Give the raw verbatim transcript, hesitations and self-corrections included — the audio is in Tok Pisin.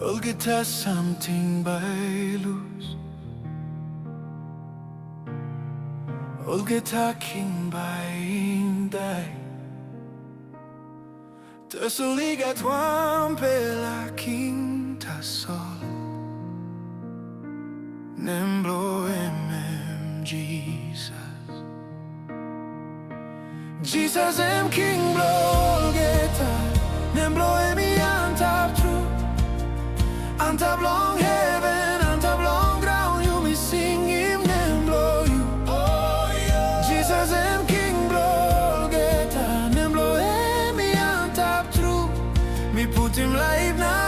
Olgeta samting bai i lus, olgeta king bai i dai. Tasol i gat wanpela king tasol, nem bilong em em Jisas. Jisas em king bilong olgeta, nem bilong em i antap tru. Antap long heven, antap long graun, yumi singim nem bilong yu. Jisas em king bilong olgeta, nem bilong em i antap tru. Mi putim laip na